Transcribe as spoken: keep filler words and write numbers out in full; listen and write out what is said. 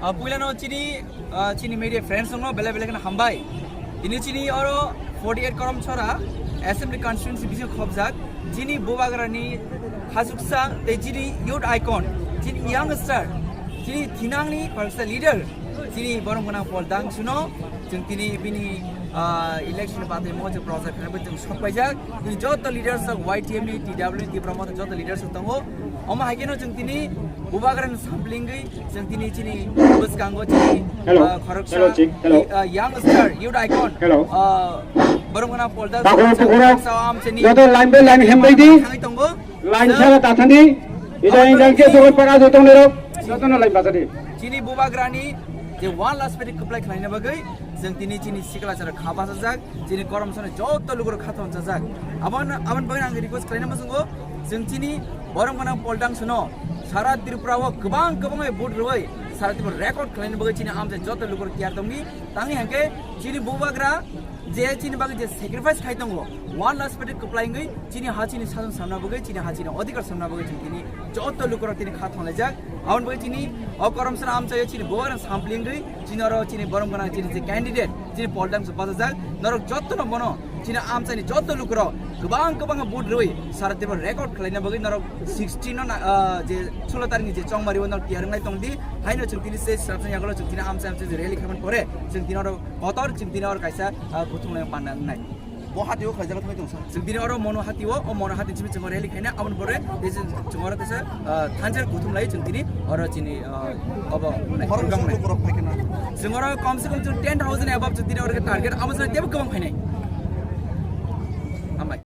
Ah, puilano chini, ah, chini media friends no belai belai kheno hambai. Tini chini oro forty eight Karamchara Assembly Constituency bising khobjak. Chini Bubagrani hasuksa tei chini youth icon, chini youngster, chini thinangni khoroksa leader, chini borok gwnang Paul Dangsuno chwng tini bini, ah, election batwi mo chwng project khe chwng sok paijak. Tini joto leaders rok Y T M ni, T W ni, Tipra Motha joto leaders rok tongo. Omo hai kheno chwng tini Bubagrani samplingwi chwng tini chini bwskango chini, Hello. Ah, khoroksa, Hello, Chief. Hello. Ah, youngster, youth icon. Hello. Ah, borok gwnang Paul Dangsuno Takhuk chwng tukhurok. Khoroksa o amchini Joto line by line hembai di. Thangwi tongo. Line sara tathani. Ida injang ke jogon para jotong nerok. Jotono line bajadi. Chini Bubagrani je one last pedi kwplai khlaina bagwi chwng tini chini sikla sara kha bachajak. Chini Karamchara joto lukurok kha thon chajak. Abon, abon bagwi ang request khlaina muchungo, chwng chini borok gwnang Paul Dangsuno sara Tripura o kwbang kwbang bai vote rwui sara Tripura record khlaina bagwi chini amchai joto lukurok tiyar tongdi. Tangwi hangke chini Bubagra je chini bagwi je sacrifice khai tongo, one last pedi kwplai wngwi chini ha chini sason samna bagwi, chini ha chini odhikar samna bagwi chini, chini joto lukurok tini kha thon laijak. Abon bagwi chini o Karamchara amchaio chini Bubagrani samplingwi chini oro chini borok gwnang chini je candidate chini Paul Dangsu bachajak. Norok jotono bono chini amchaini joto lukurok kwbang kwbang vote rwui sara Tripura record khlaina bagwi norok sixteen no na, ah, je sulo tarikni je chongmari o norok tiyar wngnai tongdi. Haino chwng tini se srapsa yagulo chwng tini amchai amchai je rally khaimani pore chwng tini oro kotor chwng tini oro kaisa, ah, kuthumlai panda wngnai. Bo hati o khlaijak thangwi tong sa. Chwng tini oro mono hati o, o mono hati chimi chwng rally khaina aboni pore tei chwng, chwng oro teisa, ah, thansa kuthumlai chwng tini oro chini, ah, obo Khoroksa program nai. Lukurok phai kheno. Chwng oro kom se kom chwng ten thousand above chwng tini oro target abo chwng tebo kwbang phainai. Hambai.